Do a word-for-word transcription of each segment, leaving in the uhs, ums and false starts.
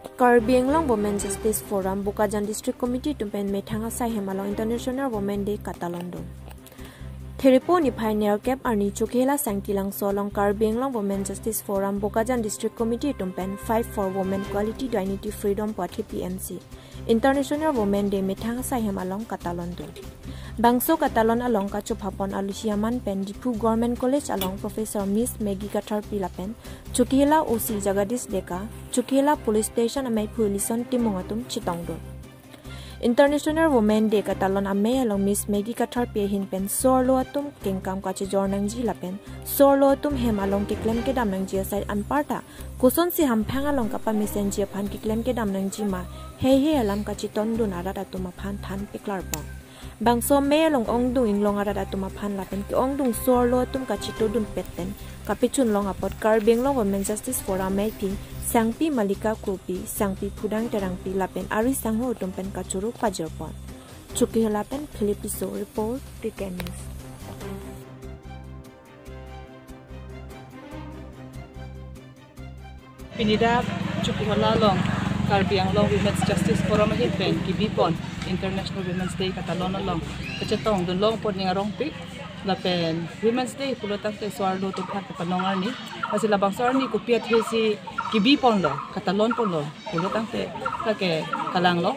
Karbi Anglong Women Justice Forum Bokajan District Committee atum pen methang asai hem along International Women Day katalon dun. Thirty-four niphai nerkep arni Chokihola Sangti Langso along Karbi Anglong Women Justice Forum Bokajan District Committee atum pen Fight for Women Equality, Dignity, Freedom Party, P M C International Women Day methang asai hem along katalon dun. Bangso katalon along kachopha pon alusi aman pen Diphu Government College along Professor Miss Maggie Katharpi lapen Chokihola O C Jagadish Deka, Chokihola Police Station ameiphu Lison Timung atum chetong dun. International Women Day katalon amei along Miss Maggie Katharpi ahin pen so-arlo atum kengkam kachejor nangji lapen so-arlo atum hem along keklem kedam nangji asai anparta kosonsi hamphang along kapamesenji aphan keklem kedam nangji ma, heihei alam kacheton dun arat atum aphan than peklar pon. Bangso amei along ongdung inglong arat atum aphan lapen ke-ongdung so-arlo atum kachito dun pet pen kapechun long apot Karbi Anglong Women Justice Forum ameiphi Sangpi Malika Kropi, Sangpi Phudang Terangpi lapen ari sangho atum pen kachoro pajir pon. Chokihola pen Philip Tisso report, T K News. Pini dak Chokihola along Karbi Anglong Women's Justice Forum ahin pen kebi pon International Women's Day katalon along kachetong dun long pon ning arongpik lapen Women's Day pulo tangte so-arlo atum aphan kapanong arni. Lasi labangso arni kopi athesi kebi ponlo, katalon ponlo pulo tangte lake kalang lo.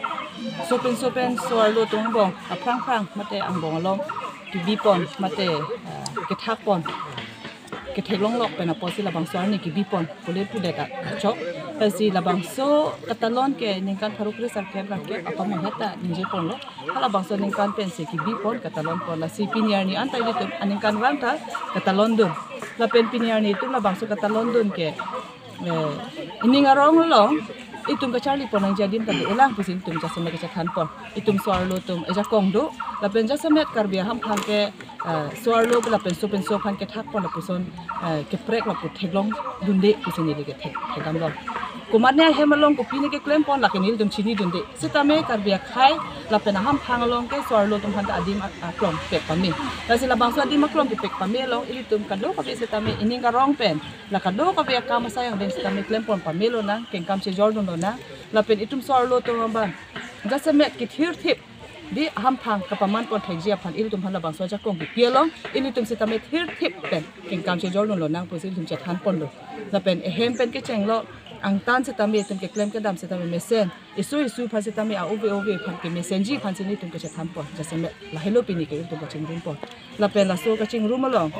Sopinso pen so-arlo atum angbong aphrang phrang mate angbong along kebi pon mate, ah, kethak pon, ketheklong lok pen apotsi labangso arni kebi pon pule pudet achok. Lasi labangso katalon ke ningkan pharo kre sarkep rangkep apam heta ningje ponlo. Halabangso ningkan pensi kebi pon katalon pon, lasi pini arni anta ilitum aningkanrang ta katalon dun. Lapen pini arni itum labangso katalon dun ke, eh, ining arong along itum kacharli pon nangji adim ta do-olang pusi itum jasemet kachethan pon. Itum so-arlo atum ejakong do, lapen jasemet Karbi ahamphang ke, eh, so-arlo lapen sopinso aphan kethak pon lapuson, eh, keprek lapu theklong dunde pusi neli kethek thekdam long. Komatne ahem along kopi ne keklem pon lake nelitum chini dunde. Sitame Karbi akhei lapen ahamphang along ke so-arlo atum aphan ta adim a-, aklong pek pame. Lasi labangso adim aklong kepek pame along ilitum kadokave sitame ining arong pen la kadokave akam asai angdeng sitame klem pon pame lonang, kengkam chejor dun lonang. Lapen itum so-arlo atum abang jasemet kethirthip di ahamphang kapaman pon thekji aphan ilitum aphan labangso ajakong kepi along ilitum sitame thirthip pen kengkam chejor dun lonang pusi ilitum chethan ponlo. Lapen ehem pen kechenglo, angtan sitame itum keklem kedam sitame mesen, isu isu aphan sitame a-ove ove aphan kemesenji aphansi nelitum kachethan pon, jasemet lahelo pini ke ilitum kachingrum pon. Lapen laso kachingrum along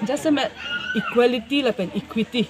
jasemet equality lapen equity,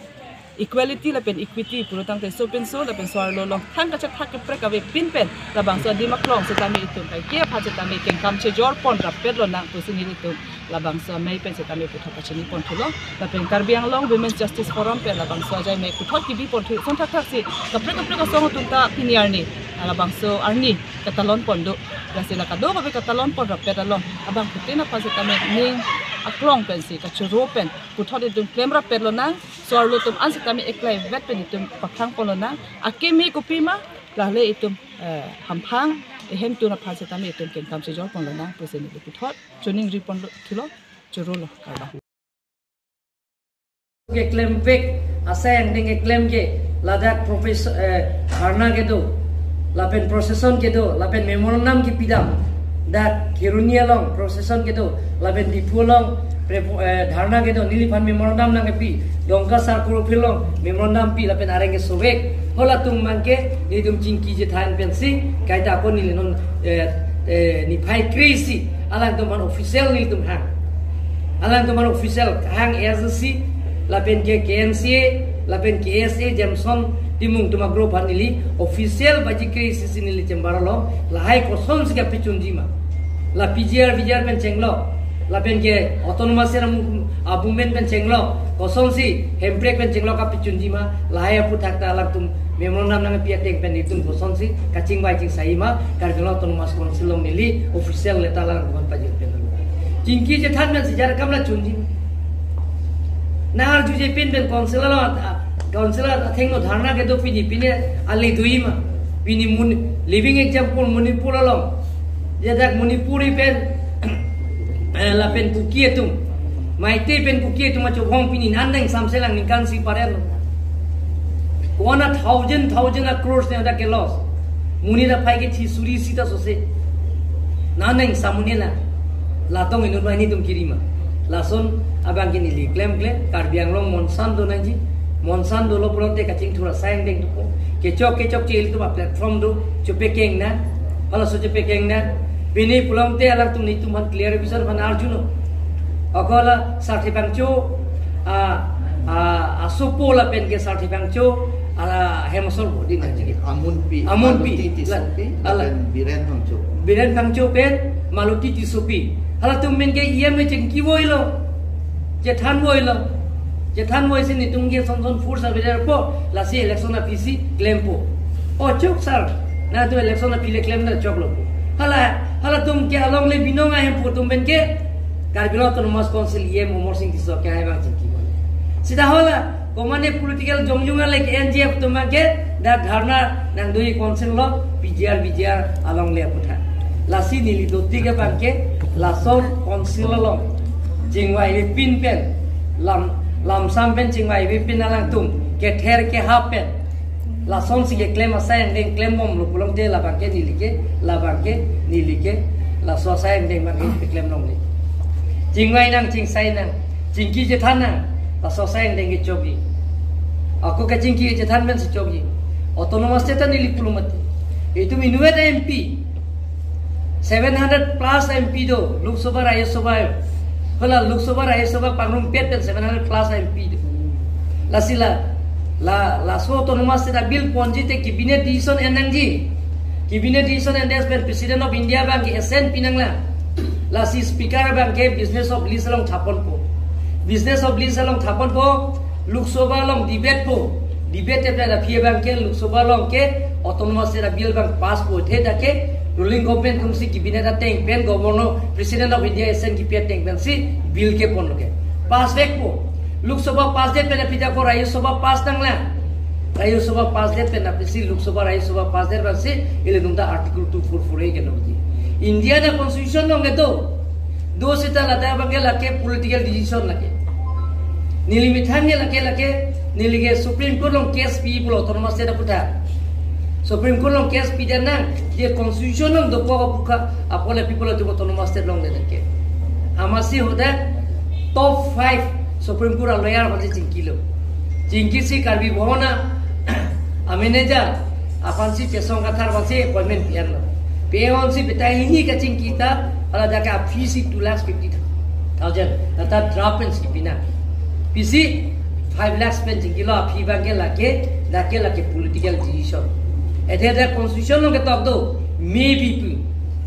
equality lapen equity pulo tangte sopinso lapen so-arlo along thang kachethak keprek avepin pen labangso adim aklong sitame itum kaike aphan sitame kengkam chejor pon rapet lonang pusi nelitum labangso amei pen sitame puthot kachini pon thulo. Lapen Karbi Anglong Women's Justice Forum pen labangso ajai mei puthot kebi pon thu, son thakthak si kaprek kaprek asong atum ta pini arni labangso arni katalon pon do. Lasi la kadokave katalon pon rapet along abangphutin aphan sitame ning aklong pensi kachoro pen puthot itum klem rapet lonang. So-arlo atum an sitame eklai vet pen itum paphang pon lonang. Akimi kopi ma, lale itum, eh, hamphang ehemtun aphan sitame itum kengkam chejor pon lonang pusi neli puthot choningri pon lo, thulo, choro lo, kardom. Keklem vek, asai angdeng keklem ke, ladak profes-, eh, dharna kedo, lapen procession kedo, lapen memorandum kepidam, dak Kheroni along procession kedo, lapen Diphu along pre-, eh, dharna kedo, neliphan memorandum nangkepi, Dongka Circle Office along memorandum pi, lapen areng kesovek, halatum abangke nelitum chingki chethan pensi, kaita ako neli non, eh, eh, niphai kre-isi alangtum aphan official nelitum hang. Alangtum aphan official hang A S D C, lapen ke K N C A, lapen K S A, Jameson Timung atum agroup aphan neli official baji kre-isi si neli chamber along, lahai kosonsi kapechunji ma. La P G R, V G R pen chenglok, lapen ke autonomous area mu-, a movement pen chenglok, kosonsi hemprek pen chenglok kapechunji ma, lahai aphuthak ta alangtum memorandum nangpi ateng pen itum kosonsi kachingvai chingsai ma, Karbi Anglong Autonomous Council along neli official letter alangtum aphan pajir pen. Chingki chethan pensi jar kam la chunji. Nang arjuje pin pen council along, ah, council athengno dharna kedo pini, pini ale do-i ma. Pini mun-, living example Manipur along. Jadak Manipuri pen, eh, lapen Kuki atum, Meitei pen Kuki atum achobong pini nandeng samselang ningkan isi parelo. One a thousand, thousand a crores ne ada ke loss. Monit aphai ke thi suri sita sose. Naneng samune na. Latong inut ma ini tum kirima. Lason abang ke neli klemkle, Karbi Anglong monsan do nangji. Monsan dolo pulote kachingthur asai angdeng dopo. Kechok kechok chil tu ba platform do, chepekeng na. Halaso chepekeng na. Pini pulote alangtum netum aphan clarification aphan arjunon. Ako la Sarthe Phangcho, a, a, asopo lapen ke Sarthe Phangcho, a, hem asor bo dei nangji. Amunpi, Amunpi. Maloti Tissopi, La, ala. lapen Biren Phangcho. Biren Phangcho pen Maloti Tissopi. Halatum pen ke E M e chingki voilo. Chethan voilo. Chethan voi si netum ke son son force available po. Lasi election aphi si klempo. O chok sir. Nangtum election aphi le klem na choklo. Hala, halatum ke alongle binong ahemphu atum pen ke Karbi Anglong Autonomous Council E M Amarsing Tisso ke hai bang chingki. Sita hala, komatne political jongjong ale ke N G F atum ke dak dharna nangdoi council along P G R V G R alongle aphuthak. Lasi neli doti ke bang ke lason council along chingvai vepin pen lam, lamsam pen chingvai vepin alangtum kether kehap pen lasonsi keklem asai angdeng klembomlo pulote labang ke neli ke, labang ke neli ke, laso asai angdeng bang ke klem longle. Chingvai nang, chingsai nang, chingki chethan nang, laso asai angdeng ke chokji. Ako kachingki chethan pensi chokji. Autonomous State ta neli pulo mati. Itum inutvet M P, seven hundred plus M P do, Lok Sabha, Rajya Sabha. Hala Lok Sabha, Rajya Sabha pangrumpet pen seven hundred plus M P do. Lasi la, la, laso Autonomous State a bill ponji te cabinet decision en nangji. Cabinet decision endet pen President of India bang ke assent pi nanglang. Lasi Speaker bang ke business of list along thaponpo. Business of list along thaponpo, Lok Sabha along debate po. Debate pen aphi bang ke Lok Sabha along ke Autonomous State a bill bang pass po. The dak ke ruling government atumsi cabinet ateng pen Governor, President of India assent kipi ateng pensi bill ke ponlo ke. Pass vekpo. Lok Sabha pass det pen aphi dak ko Rajya Sabha pass nanglang. Rajya Sabha pass det pen aphi si Lok Sabha, Rajya Sabha pass det pensi ilitum ta Article two four four A ke nangji. India a constitution along ke do. Do sita ladak bang ke lake political decision lake. Neli methang ke lake lake, neli ke Supreme Court along case pi pulo Autonomous State aphuthak. Supreme Court along case pidet nang, je constitution along dokok aphuthak, apot le pi pulo tu Autonomous State longledet ke. Amatsi hadak top five Supreme Court a lawyer aphansi chingkilo. Chingkisi Karbi Bhavan a, a manager aphansi Chesong Kathar aphansi appointment pi-enlo. Pi-en si betai hini kachingki ta, hala dak ke a fee si two lakhs fifty thousand. Lata draft pensi pi nang. Pisi five lakhs pen chingkilo, aphi bang ke lake, dak ke lake political decision. Athe dak constitution along ketok do, may be pu,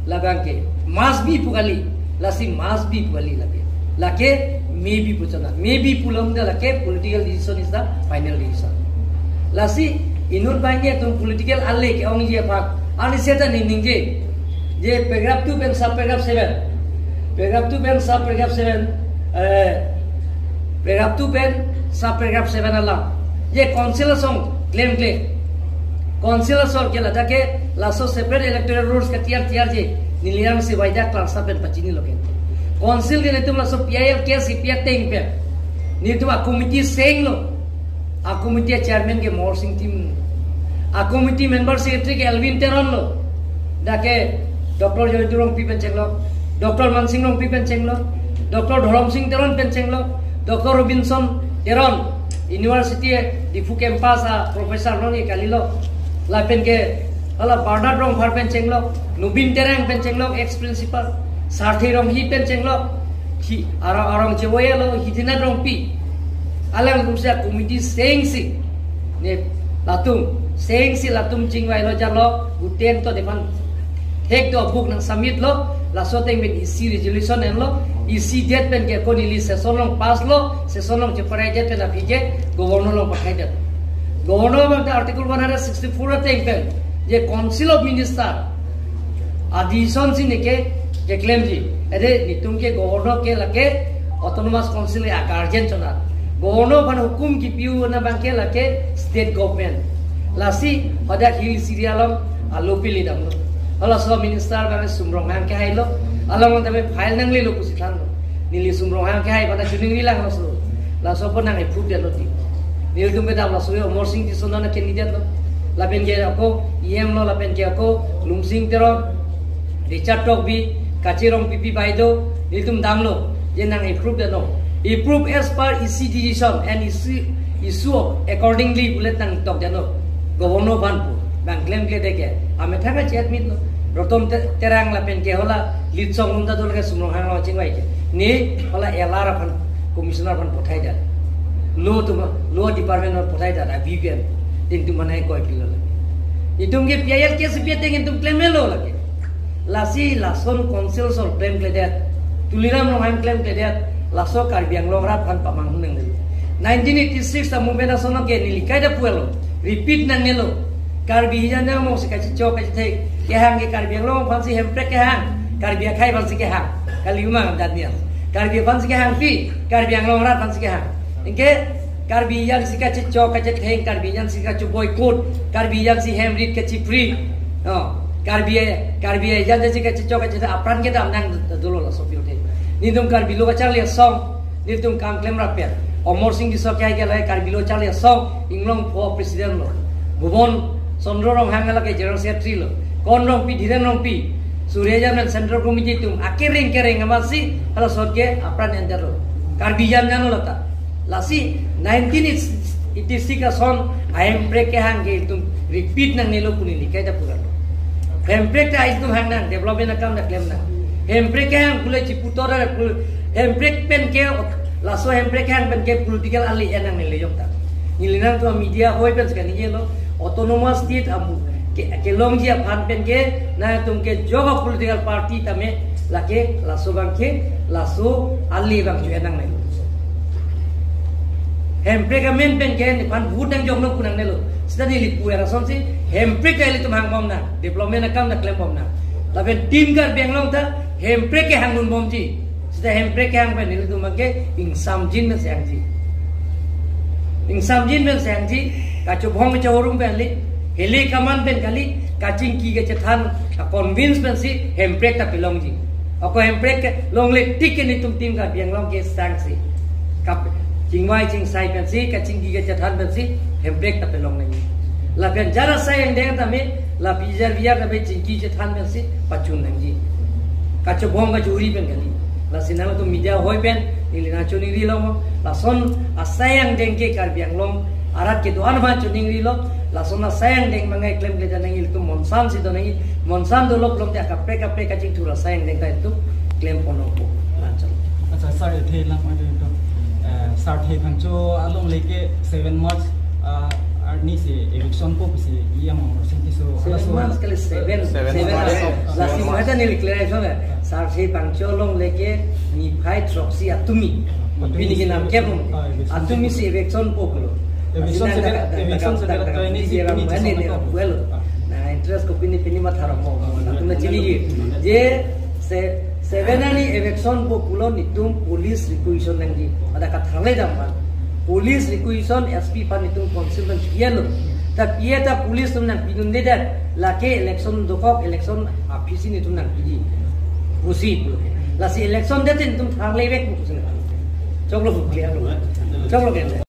labang ke must be pu kali, lasi must be pu kali lake. Lake may be pu chona. May be pulote lake political decision is the final decision. Lasi inut bangi atum political ale ke-ongji aphan, ani seta ni ningje. Je paragraph two pen sub paragraph seven. Paragraph two pen sub paragraph seven. Eh, paragraph two pen sub paragraph seven alam. Je council asong klemkle. Council asong ke ladak ke laso separate electoral rules katiar tiarji. Neli lam si waida klangsa pen pachinilo ke. Council ke netum laso P I L case ipi ateng pen netum a committee senglo. A committee chairman ke Amarsing Timung. A committee member secretary ke Elwin Teron lo. Dak ke Doctor Joyinto Rongpi pen chenglo, Doctor Mansing Rongpi pen chenglo, Doctor Dhorom Sing Teron pen chenglo, Doctor Robinson Teron, University Diphu campus a professor lo ni kalilo. Lapen ke hala Bernard Rongphar pen chenglo, Nobin Terang pen chenglo, ex principal, Sarthe Ronghi pen chenglo, hi arong arong chevoya lo, Hidinath Rongpi. Alang kum sa committee sengsi. Ne latum, sengsi latum chingvailo jalo, guten to depan thek do book nang submit lo, laso ateng pen isi resolution enlo, isi date pen ke ko neli session along pass lo, session along cheparai date pen aphi ke governor along pathai det. Governor bang ta article one hundred sixty-four ateng pen, je council of minister a decision si neke keklemji. Ede netum ke governor ke lake autonomous council a guardian chona. Governor aphan hukum kipi-un abang ke lake state government. Lasi hadak hill area along alo pili damlo. Halaso minister abang Sum Ronghang kehailo. Along tame file nanglelo pusi thanlo. Neli Sum Ronghang kehai pada chuning rilang laso. Laso pon nang approve detlo ti. Nelitum kedam laso Amarsing Tisso non candidate lo. Lapen ke ako E M lo, lapen ke ako Lumsing Teron, Richard Tokbi, Kache Rongpipi Baideo, nelitum damlo. Je nang approve det non. Approve as per E C decision and issue, issue accordingly pu le nangtok det non. Governor aphan pu. Bang klemkledet ke. Amethang ke chet mit lo. Rotom Te-, Terang lapen ke hala Litsong atum ta dolo ke Sum Ronghang along chingvai ke. Ne hala L R aphan, commissioner aphan pothai det. Law atum, law department aphan pothai det, a V P N. Nelitum mane koi pilo lake. Itum ke P I L case pi ateng itum klemlo lake. Lasi lason council asor klemkledet. Tuliram Ronghang klemkledet. Laso Karbi Anglong arat aphan pamanghu nangnelo. Nineteen eighty-six ta movement ason ke neli kaita pulo. Repeat nangnelo. Karbi hijan jang mo si kachechok kachethek kehang ke Karbi Anglong aphansi, Hemprek kehang, Karbi akhei aphansi kehang. Kali ma Daniel. Karbi aphansi kehang pi, Karbi Anglong arat aphansi kehang. Anke Karbi hijan si kachechok kachethek, Karbi hijan si kache-boycott, Karbi hijan si hem rit kachepri. Oh, Karbi, Karbi hijan si kachechok kachethek apran kedam nang dolo laso pi te. Nelitum Karbi Lo Kacharli Asong, nelitum kam klem rap pen. Amarsing Tisso ke lahai Karbi Lo Kacharli Asong, Inglongpho president lo. Bhuban Chandra Ronghang lake general secretary lo. Kon Rongpi, Dhiren Rongpi, Surya Jain pen central committee atum akereng kereng amatsi halaso ke apran enter lo. Karbi hijan jang lo ta. Lasi nineteen eighty-six ason a Hemprek kehang ke itum repeat nangnelo pu neli kaita pulo. Hemprek ta itum hang nang, development akam ta klem nang. Hemprek kehang pu le chiputor pu, Hemprek pen ke, laso Hemprek kehang pen ke political ali en nangnelo jong ta. Neli nangtum media ahoi pen si kaningje lo, autonomous state amu ke, kelongji aphan pen ke nangtum ke joga political party tame lake laso abang ke, laso ali abang ke en nangnelo. Hemprek amen pen ke nephan vote nangjok nang pu nangnelo. Seta neli pu era asonsi Hemprek ta ilitum hangbom nang, development akam ta klembom nang. Lapen Team Karbi Anglong ta Hemprek kehang dunbomji. Seta Hemprek kehang pen ilitum abang ke ingsamjin pen si hangji. Ingsamjin pen si hangji, kachobhong kachorum pen kali, hile kaman pen kali, kachingki kachethan, ka-convince pensi Hemprek ta pelongji. Ako Hemprek ke longle tik ke nelitum Team Karbi Anglong ke sangsi. Kap-, chingvai chingsai pensi, kachingki kachethan pensi, Hemprek ta pelong nangji. Lapen jara asai angdeng tame, la bijar bijar tame chingki chethan pensi, pachun nangji. Kachobhong kachori pen kali. Lasi nangtum media ahoi pen, neli nangchoningrilo mo, lason asai angdeng ke Karbi Anglong arat kedo-an aphan choningrilo, lason asai angdeng mangai klemkledet nangji, ilitum monsam si do nangji, monsam dolo pulote akaprek kaprek kachingthur asai angdeng ta itum klempon nangpo. Lanchon. Accha, sir, athe lang adu itum, eh, sir, athe Phangcho alongle ke seven March, ah, arnisi eviction po pusi E M Amarsing Tisso, seven halaso March kali, seven, seven seven March. March. Lasi mo hata neli clarify na. Sir, athe Phangcho alongle ke niphai throksi atumi. Atumi. Pini ke nam ke bom. Ah, eviction. Atumi si eviction po pulo. Eviction. Asi na seven, dak, dak, eviction dak, seven dak, dak, kali ni si dia pini orang mana ni Tisso orang ko. Well. Ah. Na interest kopine pini matha ramo. Atumi chini ye. Je se-, seven arni eviction po pulo nelitum police requisition nangji. Ada kathangle dam pan. Police requisition S P aphan nelitum council aphan pilo. Ta pilo ta police atum nangpidundedet. Lake election dokok, election aphisi nelitum nangpiji. Pusi pulo. Lasi election det nelitum thanglevek pusi nang. Choklo bu clear lo. Choklo ke.